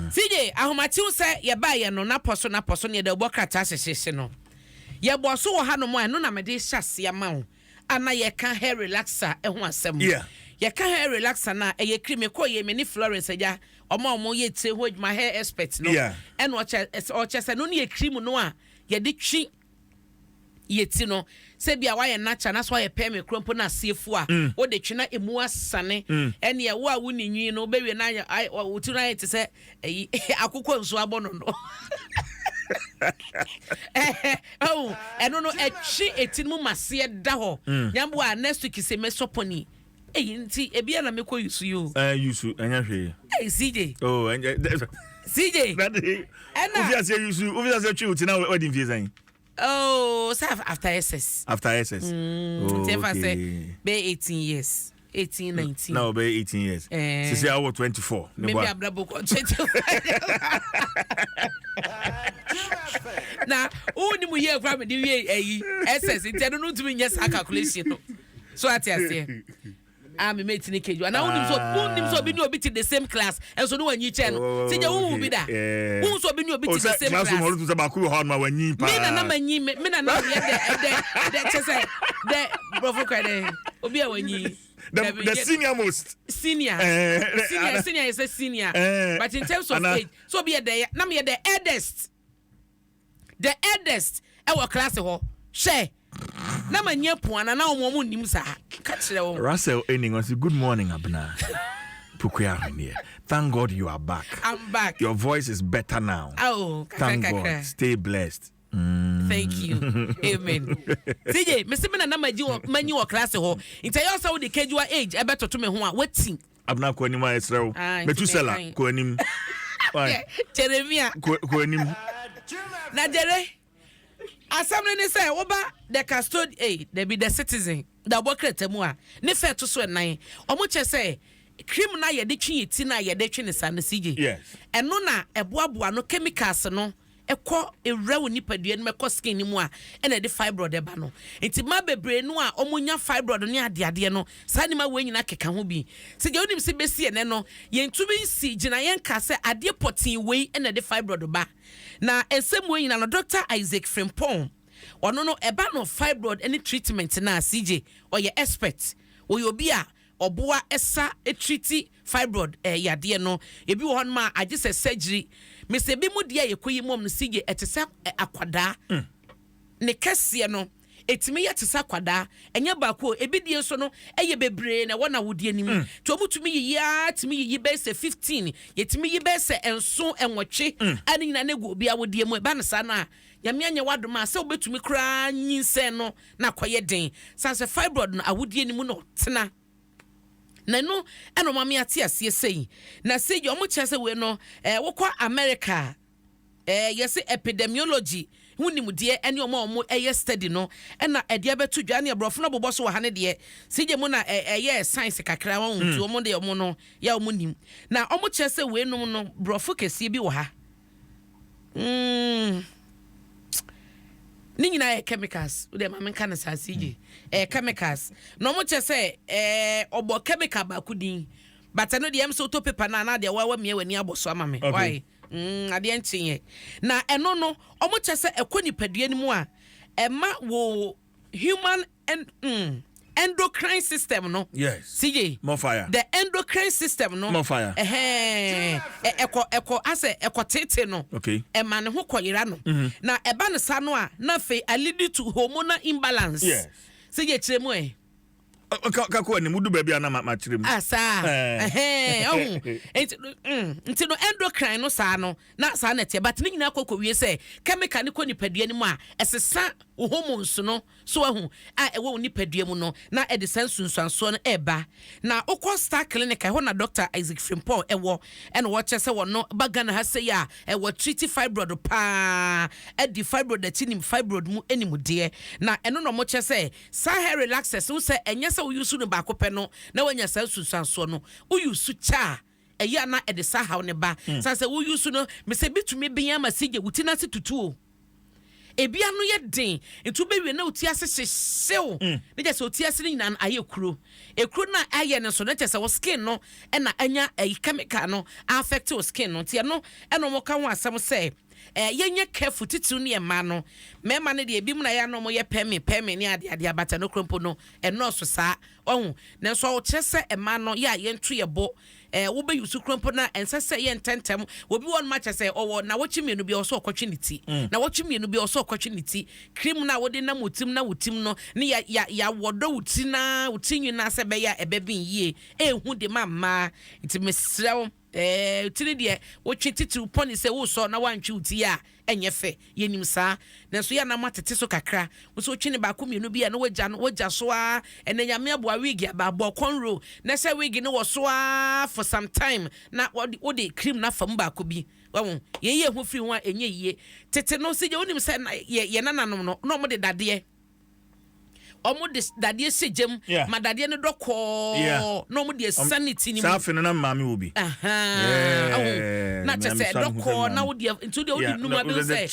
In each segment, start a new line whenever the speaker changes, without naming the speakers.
CJ, ahomakyew sɛ yɛbaeɛ no, napɔ so napɔ so ne yɛde bɔ krataa hyehyehye no. Yɛbɔ so wɔ hanom a, ɛno na mede hyɛ aseɛ ama wo. Ana yɛka hair relaxer ho asɛm. Yɛka hair relaxer no a, ɛyɛ cream. Mekɔɔ yɛ me ne Florence agya, ɔmo a ɔmo yɛ tire ho adwuma, hair expert no. Ɛna ɔkyɛ sɛ no ne yɛ cream no a yɛde twi yɛ ti no, sɛ bia wayɛ natural na so wayɛ pɛɛ me kuro mpo na aseɛ fu a, wode twe na emu asane. Ɛneɛ wo a woni nwi no, wobɛwie na ayɛ wo ti no ayɛ te sɛ ɛyi akokɔ nsuo abɔ no. Oh, ɛno no ɛtwe eti no mu ma aseɛ da hɔ. Nyamboa, next week sɛ mɛsɔ pɔni eyi nti ebia na mekɔ yusu yi o.
Ɛɛ, yusu ɛnyɛ hwee.
Ɛy, CJ.
Oh, ɛnyɛ.
CJ.
Ɛna wofi ase yusu, wofi ase twi o ti na wadi mfie sɛn?
Oh, sɛ after SS.
After SS.
Oh, nti ɛfa sɛ bɛyɛ 18 years, 18, 19.
Na ɔbɛyɛ 18 years.
Eh.
Sisi awɔ 24 ne
maybe
bɔ.
Abrabɔ kɔ 25 na wo ni mu yie kora mede wie ayi SS, nti ɛno no ntumi nyɛ saa calculation no so, ate aseɛ a me mate ne keju ana wonim sɛ obi ne obi te the same class, ɛnso ne wanyi kyɛn no. Sɛ gya wohu bi da, wohu sɛ obi ne obi te the same
classroom
class.
Hɔ no sɛ baako wɔ hɔ anoma wanyi paa.
Me na manyi, me na meyɛ dɛ kyɛ sɛ dɛ borɔfo kora dɛ obi a wanyi.
The senior most.
Senior. Senior, senior yɛ sɛ senior. But in terms of age, so obi yɛ dɛ na meyɛ the eldest, the eldest ɛwɔ class hɔ. Hwɛ na ma nyɛ poana na wɔn nim saa ka kyerɛ wɔn.
Russell Ening ɔsi, "Good morning, Abena Pukua Ahweneɛ. Thank God you are back."
I'm back.
"Your voice is better now."
Oh, kakra.
"Thank
Kakra.
God. Stay blessed."
Thank you, amen. CJ, mesi mi na ma gyi wɔ ma nyi wɔ class hɔ, nti ɛyɛ ɔsɛ wode kejuwa age ɛbɛtoto me ho a wati.
Abena, kɔ anim a ɛsrɛ wo.
Ah, nti
Metusela
mekan.
Kɔ anim. Why?
Jeremia.
Kɔ anim.
Na Jere, asɛm no ne sɛ woba the custod eh, dabi, the Citizen da ɔbɔ krataa mu a ne fɛ to so ɛnan, ɔmo kyɛ sɛ cream na yɛde twe yɛ ti na yɛde twe ne sa no, CJ, ɛno na ɛboaboa no, chemicals no ɛkɔ ewura wɔ nipadua no mu, ɛkɔ skin no mu a, ɛna ɛde fibroid ɛba no. Nti mmaa bebree no a ɔmo nya fibroid ne adeadeɛ no, saa nneɛma wei nyinaa keka ho bi. Sɛ deɛ wonim sɛ bɛsi ɛnɛ no, yɛntumi nsi gyina yɛn ka sɛ adeɛ pɔtee wei ɛna ɛde fibroid ba. Na nsɛm wei nyinaa no, Dr Isaac Frimpong, ɔno no ɛba no fibroid ne treatment na CJ ɔyɛ expert, ɔyɛ obi a ɔboa ɛsa treat fibroid yadeɛ no. Ebi wɔ hɔnom a agye sɛ surgery. Mesɛ ebi mu deɛ a yɛkɔ yi mu no, CJ, ɛte sɛ akwadaa ne kɛseɛ no, ɛtumi yɛ te sɛ akwadaa. Ɛnyɛ baako o, ebi deɛ nso no ɛyɛ bebree na ɛwɔ n'awodeɛ no mu, nti wɔn tumi yiyi ara, tumi yiyi bɛyɛ sɛ 15, yɛtumi yi bɛyɛ sɛ 7, 8 a ne nyinaa ne gu obi awodeɛ mu. Ɛba no saa no a, Nyame anyɛ w'adom a, sɛ wobɛtumi koraa nyinsɛn no na akɔyɛ den, san sɛ fibroid no awodeɛ no mu na ɔtena. Na ɛno ɛna ɔma me ate aseɛ sɛyi na sɛ yi ɔmo kyerɛ sɛ wei no wokɔ America a, yɛsɛ epidemiology ho nimdeɛ ɛne ɔmo a ɔmo ɛyɛ study no ɛna ɛde abɛto dwa ne aborɔfo no bobɔ so wɔ ha ne deɛ sigye mu na ɛyɛ science kakra wɔn nti ɔmo deɛ ɔmo no yɛ ɔmo nim na ɔmo kyerɛ sɛ wei nom no, borɔfo kɛseɛ bi wɔ ha. Ne nyinaa yɛ chemicals. Wode ma menka no saa, sigye ɛyɛ chemicals na ɔmo kyerɛ sɛ ɔbɔ chemical baako din, but ɛno deɛ ɛm sɛ wotɔ paper no anaa deɛ wawa mia w'ani abɔ so ama me.
Okay.
Why? Adeɛ nkyenyɛ na ɛno no ɔmo kyerɛ sɛ ɛkɔ nipadua no mu a, ɛma wo human endocrine system no. CJ.
More fire.
The endocrine system no.
More fire.
Ɛhɛn, ɛkɔ asɛ ɛkɔ tete no. Ɛma ne ho kɔyera no. Na ɛba ne sa no a, na afei alead to hormonal imbalance. Sɛ yɛ kyerɛ mu ɛ.
Ka kɔ anim, wodu baabi a na ma kyerɛ mu.
Ah, saa.
Eh.
Ɛhɛn, ɔhu nti no endocrine no saa no na saa na ɛteɛ, but ne nyinaa kɔ kɔwie sɛ chemical ne kɔ nipadua no mu a, ɛsesa wo hormones no so ahu a ɛwɔ wo nipadua mu no, na ɛde saa nsunsuansoɔ no ɛɛba. Na wokɔ Star Clinic a, ɛhɔ na Dr Isaac Frimpong ɛwɔ, ɛna wɔkyɛ sɛ wɔno ba Ghana ha sɛ yi a ɛwɔ treat fibroid paa, ɛdi fibroid akyi, nim fibroid mu animdeɛ. Na ɛno na ɔmo kyɛ sɛ saa hair relaxers wo sɛ ɛnyɛ sɛ woyi so no baako pɛ no na woanya saa nsunsuansoɔ no. Woyi so kyɛ a, ɛyɛ ana ɛde saa haw ne ba san sɛ woyi so no. Mesɛ bi tumi bɛn ama sigye wo ti n'ase tutu o. Ebi ano yɛ den, nti wobɛwie na wo ti ase hyehyew. Ne kyɛ sɛ wo ti ase no nyinaa no ayɛ kuro. Ekuro no a ayɛ no nso no, kyɛ sɛ wo skin no na anya ɛyi chemical no affect wo skin no. Nti ɛno ɛna wɔka ho asɛm sɛ ɛɛ yɛnyɛ careful, titiriw ne mmaa no. Mmarima no deɛ, ebi mu na yɛ ano wɔyɛ pɛmi pɛmi ne ade ade abata no kuro mpo no ɛnɔɔso saa ɔho. Nanso ɔkyerɛ sɛ mmaa no yɛ a yɛnto yɛ bo ɛɛ wobɛyi so kuro mpo na ɛnsɛ sɛ yɛ ntɛntɛm. Obi wɔ nom akyɛ sɛ ɔwɔ nawɔtwe 2 bi a ɔsɛ ɔkɔtwe ne ti, nawɔtwe 2 bi a ɔsɛ ɔkɔtwe ne ti. Cream na wode nam wo tirim na wo tim no ne ya ya yɛawɔ dɔ wo ti na wo ti nwi na sɛ ɛbɛyɛ a ɛbɛbɛn yie. Ɛɛhu de ma mmaa, nti mesrɛ wo, tiri deɛ wotwe, titiriw pɔne sɛ wosɔ na woantwe wo ti a ɛnyɛ fɛ, yɛnim saa. Nanso yɛ anam atete so kakra wo sɛ wotwe ne baako mmienu bi a na wagya no, wagya so a. Ɛnɛ Nyame aboa, wig aba, abɔ cornrow na sɛ wig no wɔ so a for some time na wode cream no afa mu baako bi wahu yɛyi ɛho firi ho a ɛnyɛ yie. Tete no sɛ wonim sɛ yɛ nananom no na ɔmo de dadeɛ, ɔmo de dadeɛ hyɛ gyam ma dadeɛ no dɔ kɔɔ na ɔmo de asane ti ne mu.
Saa afe no na maame wɔ bi.
Na kyɛ sɛ ɛdɔ kɔɔ na wode, nti wode wode num abɛhu sɛ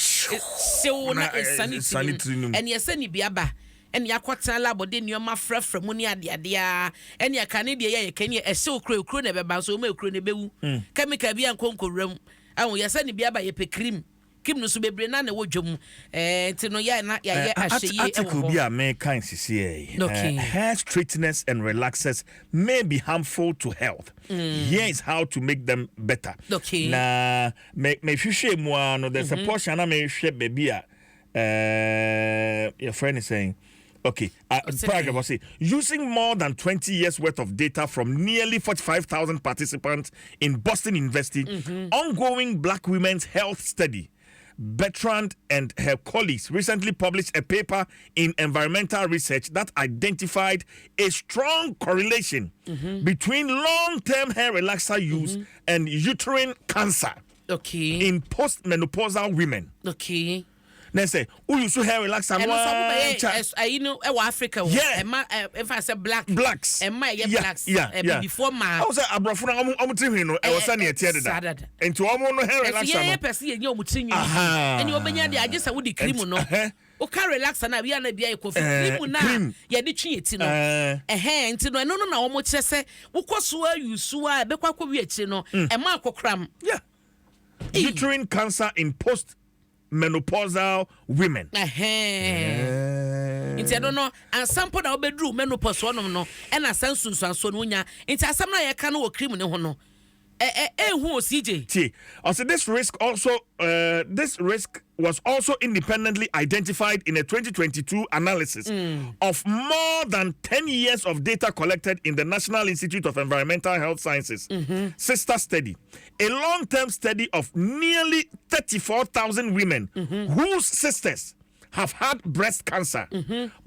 hyew na ɛsane ti no mu. Ɛne ɛsɛ ne bi aba ɛne akɔtena lab de nneɛma frɛfrɛ mu ne adeadeɛ a ɛne ɛka ne deɛ yɛ yɛka ne ɛhyew kuro, ekuro na ɛbɛba nso ɔmo ekuro na ɛbɛwu, chemical bi ankɔ nkɔwura mu. Ɛho yɛsɛ ne bi aba, yɛpɛ cream. Cream no so bebree na ɛwɔ dwam nti no yɛ na yɛayɛ ahyɛ yie ɛwɔ
Article bi a mekan sisi hair straighteners and relaxers may be harmful to health. Here is how to make them better. Na me mehwehwɛ mu a no, there's a portion na mehwɛ baabi a your friend is saying, okay, paragraph was say using more than 20 years' worth of data from nearly 45,000 participants in Boston University ongoing Black Women's Health Study. Bertrand and her colleagues recently published a paper in Environmental Research that identified a strong correlation between long-term hair relaxer use and uterine cancer in postmenopausal women. Na sɛ woyi so hair relaxer no
ɛno nso ɔmo bɛyɛ ayi no ɛwɔ Africa o. Ɛma ɛfa sɛ black
blacks.
Ɛma ɛyɛ blacks, ɛbibifoɔ maa.
Ɔmo sɛ aborɔfo no, ɔmo ti hwin no ɛwɔ sɛ neɛ ɛteɛ deda, nti ɔmo no hair relaxer no
ɛso yɛn pɛ sɛ yɛnyɛ ɔmo ti nwi ɛni ɔbɛnya deɛ agye sɛ wodi cream no, woka relaxer na wia na bia yɛ kofi cream na yɛde twe yɛ ti no ɛhɛn. Nti no ɛno no na wɔn kyerɛ sɛ wokɔ so ayi so a ɛbɛkɔ akɔ wi akyire no ɛma akɔkoram.
Yeah, uterine cancer in post menopausal women.
Nti ɛno no ansa mpo na wobɛduru menopause hɔnom no ɛna asa nsunsuansoɔ no wonya. Nti asɛm no a yɛka no wɔ cream ne ho no ɛɛhu o, CJ.
Tie, ɔsɛ this risk was also independently identified in a 2022 analysis of more than 10 years of data collected in the National Institute of Environmental Health Sciences sister study, a long-term study of nearly 34,000 women whose sisters have had breast cancer.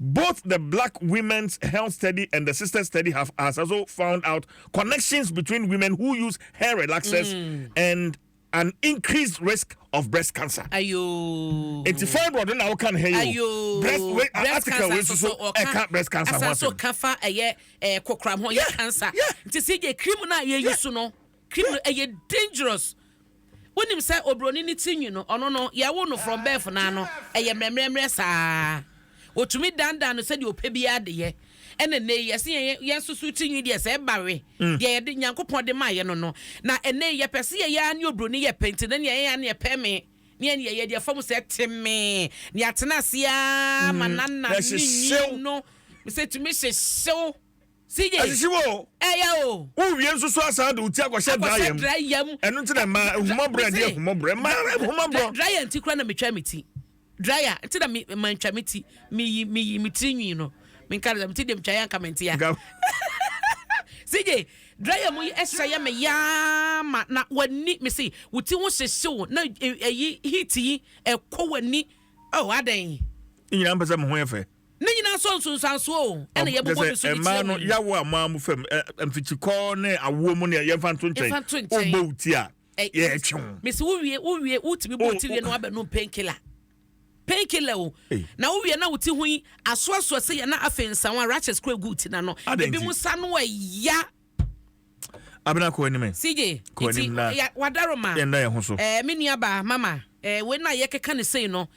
Both the Black Women's Health Study and the Sister Study have has also found out connections between women who use hair relaxers and an increased risk of breast cancer.
Ayo.
Nti fibroid na woka no ha yi
o.
Breast wei article wei nso so ɛka breast cancer ho
asɛm. So
asɛm.
ka fa ɛyɛ kokoram ho yɛ cancer. Nti sɛ yɛ cream no a yɛyi so no, cream no ɛyɛ dangerous. Wonim sɛ oburoni ne ti nwi no, ɔno no yɛwo no from birth naa no ɛyɛ mmerɛmmerɛmmerɛ saa, otumi dandan no sɛdeɛ ɔpɛ biara de yɛ. Ɛna nne yi yɛsɛ yɛn nso so ti nwi deɛ sɛ ɛba we deɛ yɛde Nyankopɔn de maa yɛ no, na ɛnɛ yi yɛpɛ sɛ yɛyɛ ne oburoni yɛ pɛ, nti ne nea yɛyɛ ne yɛpɛ me ne yɛn yɛyɛ deɛ fam sɛ teme ne atena ase aa ma nana ne nwi no sɛ tumi hyehyew, CJ.
Ɛhyehye wo.
Ɛyɛ o.
Wowie nso so asan de wo ti akɔhyɛ
dryer mu. Dryer mu.
Ɛno nti na mmaa ehumɔborɔ ɛde ehumɔborɔ mmaa ehumɔborɔ.
Dryer nti kura na metwa me ti, dryer nti na me ma ntwa me ti, meyi me tiri nwi no, menka no sɛ me ti deɛ metwa yɛ anka mente ya. CJ, dryer mu yi ɛhyɛ yɛ me yaa ma na w'ani, me se wo ti ho hyehyew na ɛyi heat yi ɛkɔ w'ani oh, adɛn?
Ne nyinaa mpɛ sɛ mo ho yɛ fɛ.
Ne nyinaa nso nsunsuansoɔ o, ɛna yɛbobɔ bi so de
mmaa
kyerɛ
no
mu.
Yawo a mo a mo fam mfikyikɔ ne awoɔ mu ne yɛmfa nto nkyɛn.
Yɛmfa nto nkyɛn.
Wobɔ wo ti a yɛtwe wo.
Mesi wowie wotumi bɔ ti wie na wabɛnom painkiller, painkiller o.
Ei.
Na wowie na wo ti ho yi asoasoa sɛ yɛ na afei nsawa rashes kora egu ti na no.
Adɛn
ebi
nti?
Mu sa no ɛya.
Abena, kɔ anim ɛ.
CJ.
Kɔ
nti
anim na
wadaroma
yɛnda yɛn ho so.
Me nua baa mama wei na yɛkeka ne sei no.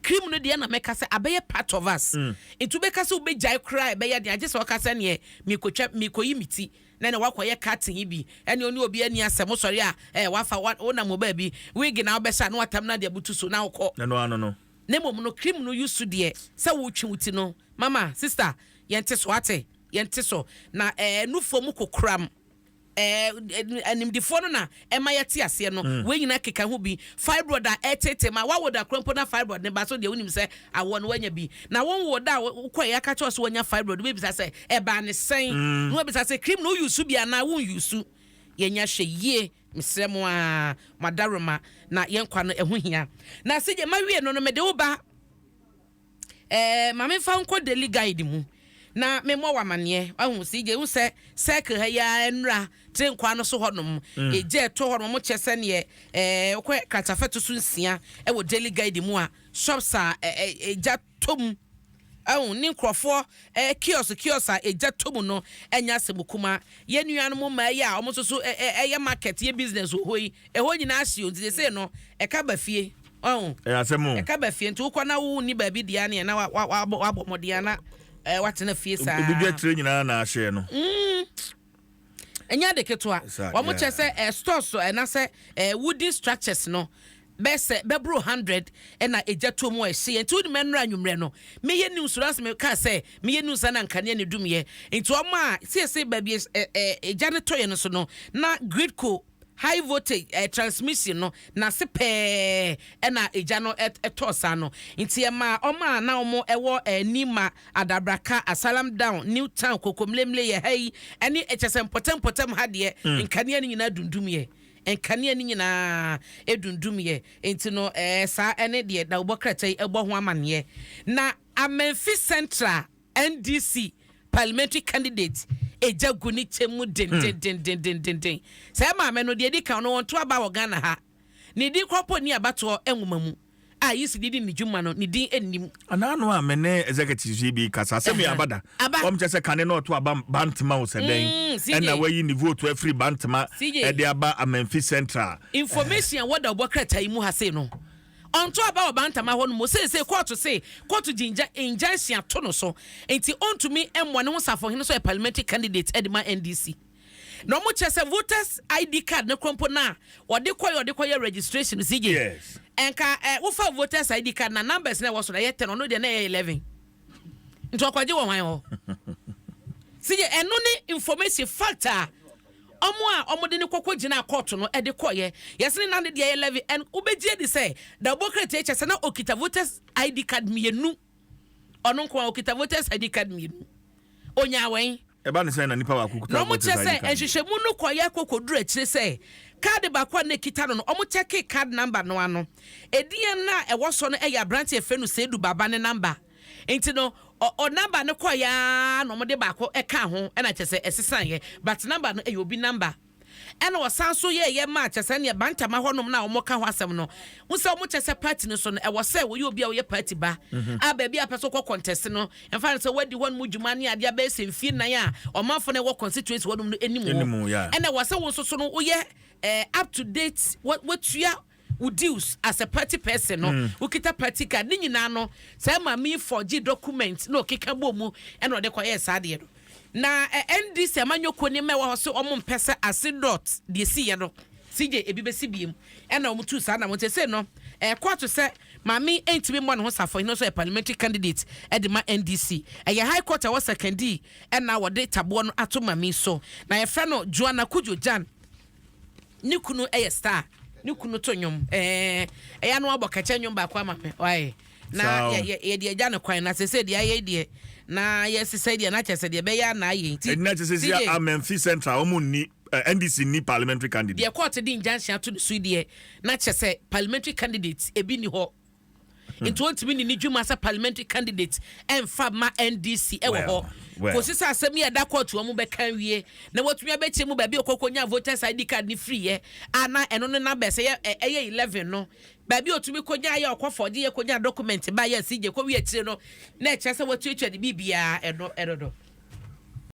Cream no deɛ na mɛka sɛ abɛyɛ part of us, nti wobɛka sɛ wobɛgyae koraa, ɛbɛyɛ deɛ agye sɛ wɔka sɛ neɛ mekɔtwa, mekɔyi me ti na ne wakɔyɛ cutting yi bi, ɛne ɔne obi ani asɛm sɔre a wafa wonam wɔ baabi, wig na wobɛhyɛ a na watam na deɛ butu so na wokɔ.
Ɛno ano no.
Na mmom no, cream no use deɛ, sɛ wotwe wo ti no, mama sister, yɛnte so ate, yɛnte so na nufoɔ mu kokoram, animdifoɔ no na ɛma yɛte aseɛ no. Wei nyinaa keka ho bi, fibroid a ɛtete ma wawo da kora mpo na fibroid ne ba so deɛ, wonim sɛ awoɔ no wanya bi na wonwo da a wokɔ yɛ aka kyerɛ sɛ wanya fibroid, wobɛbisa sɛ ɛbaa ne sɛn, na wabisa sɛ cream no wouse bi anaa wonuse. Yɛnya hwɛ yie, mesrɛ mo a madaroma na yɛnkwa no ɛho hia. Na sɛ gye ma wie no, mede wo ba maame fa nkɔ Daily Guide mu na memmɔ wɔ amanneɛ. Ahu sɛ gye hu sɛ Circle ha yi ara, nnura tire nkwa no so hɔnom, ɛgya ɛtɔ hɔ nom kyɛ sɛneɛ wokɔ kratafa to so 6 ɛwɔ Daily Guide mu a, shops a ɛgya tɔ mu ɛhu ne nkurɔfoɔ kiosk a ɛgya tɔ mu no, ɛnyɛ asɛm kuma. Yɛn nuanom mmaa yi a wɔn nso so ɛyɛ market, yɛ business wɔ hɔ yi, ɛhɔ nyinaa ahye o, nti sɛ no ɛka ba fie ɔho.
Ɛyɛ asɛm o.
Ɛka ba fie, nti wokɔ na wo ni baabi deɛ ne na wabɔ mmɔden na watena fie saa.
Obi dwa tire nyinaa na ahyɛ no.
Ɛnyɛ ade ketewa. Wɔn kyɛ sɛ stores ɛna sɛ wooden structures no bɛsɛ bɛboro 100 ɛna egya to mu a ɛhye yɛn. Nti wodi mɛnura anwummerɛ no, meyɛ news no asɛ meka sɛ meyɛ news na nkanea ne dum yɛ, nti wɔn a siesie baabi ɛ ɛ egya ne tɔ yɛ no so no, na Gridco high voltage transmission no n'ase pɛɛ ɛna egya no ɛtɔ saa no. Nti ɛma ɔmo a na ɔmo ɛwɔ Nima, Adabraka, Asalam Down, New Town, Kokomlemle yɛ ha yi ɛne ɛkyɛ sɛ mpɔtɛmpɔtɛm ha deɛ, nkanea no nyinaa dundum yɛ, nkanea no nyinaa edundum yɛ. Nti no saa ɛne deɛ dawubɔ krataa yi ɛbɔ ho amanneɛ. Na Amenfi Central NDC parliamentary candidate, egya gu ne kyɛn mu dendendendendenden. Sɛ maame no deɛ, edi kan no, wɔn to aba wɔ Ghana ha, ne din kɔpɔ ni abatoɔ nwoma mu a yi si didi ne dwuma no, ne din nnim.
Anaano a me ne executives yi bi kasa asɛm yɛ aba da.
Aba.
Wɔn kyɛ sɛ kane na ɔto aba Bantama o sɛ dɛn.
CJ.
Ɛna wayi ne vote afiri Bantama
CJ.
ɛde aba Amenfi Central.
Information a wɔda ɔbɔ krataa yi mu ha sei no, ɔnto aba wɔ Bantama hɔ no mu. Seesei kɔɔto se kɔɔto gyingya injunction ato no so, nti ɔntumi mmɔ ne ho safohene so yɛ parliamentary candidate ɛde ma NDC. Na ɔmo kyerɛ sɛ voters ID card ne korɔmpo no a ɔde kɔyɛ, ɔde kɔyɛ registration, CJ, ɛnka wofa voters ID card na numbers na ɛwɔ so na ɛyɛ 10, ɔno deɛ na ɛyɛ 11, nti ɔkɔgye wɔ hwan hɔ? CJ, ɛno ne information fact a ɔmo a ɔmo de ne kɔkɔ gyina court no ɛde kɔyɛ. Yɛsɛ ne nan de deɛ ɛyɛ 11, ɛn wobɛgye di sɛ dawubɔ krataa kyɛ sɛ na okita voters ID card mmienu. Ɔno nko a okita voters ID card mmienu onya awɛn.
Ɛba ne sɛn na nipa baako kuta
Na ɔmo
voters
kyerɛ sɛ
ID card?
Nhwehwɛmu no kɔyɛ kɔkɔduru akyire sɛ card baako a na ekita no, ɔmo kyɛke card number no ano, ediɛ no a ɛwɔ so no ɛyɛ aberante efe no Seidu Baba ne number. Nti no ɔ number no kɔ yaa na ɔmo de baako ɛka ho, ɛna kyerɛ sɛ ɛsesan yɛ, but number no ɛyɛ obi number. Ɛna ɔsan so yɛɛyɛ maa kyɛ sɛ neɛ Bantama hɔnom na ɔmo ka ho asɛm no wo sɛ ɔmo kyɛ sɛ party no so no, ɛwɔ sɛ wɔyɛ obi a wɔyɛ party ba a baabi a pɛ sɛ wokɔ contest no, ɛmfa no sɛ woadi hɔ nom dwuma ne adeɛ bɛyɛ sɛ mfie 4 a ɔmanfo no ɛwɔ constituency hɔnom no anim
Anim,
wɔ. Ɛna ɛwɔ sɛ wo nso so no woyɛ up to date, watua wo dues as a party person no, wokita party card ne nyinaa no. Sɛ maame yi forge document na ɔkeka bɔ mu ɛna ɔde kɔyɛɛ saa adeɛ no na NDC amanyɔkuo nneɛma ɛwɔ hɔ so, ɔmo mpɛ sɛ ase dot deɛ siiɛ no, CJ, ebi bɛsi biem, ɛna ɔmo tu saa na mo sɛ no court sɛ maame ntumi mmɔ ne ho safo ɛno nso yɛ parliamentary candidate ɛde ma NDC. Ɛyɛ High Court a ɛwɔ Sekondi ɛna wɔde taboɔ no ato maame so, na yɛfrɛ no Joanna Kujo Jan. Ne kunu ɛyɛ star, ne kunu to nnwom, ɛyɛ ano abɔ kɛkyɛ nnwom baako ama me wae na yɛde agya ne kwan na sɛ deɛ ayɛ deɛ na yɛsesɛ deɛ na kyerɛ sɛ deɛ ɛbɛyɛ ana ayɛ nti.
Ɛnna kyerɛ sɛ si Amenfi Central ɔmo nni NDC nni parliamentary candidate.
Deɛ court de injunction ato ne so yi deɛ, na kyerɛ sɛ parliamentary candidate ebi ni hɔ, nti wɔntumi ne ne dwuma sɛ parliamentary candidate ɛmfa ma NDC ɛwɔ hɔ kòsi sɛ asɛm yi ɛda court wɔn bɛka wie na wɔtumi abɛkyɛ mu baabi okoko nya voters ID card ne firi yɛ ana ɛno no number sɛ yɛ ɛyɛ 11 no, baabi otumi konya ayɛ ɔkɔ fɔgye yɛ konya document ba yɛ CJ kɔ wi akyire no na ɛkyerɛ sɛ wɔtuatua ne biribiara ɛno ɛno no.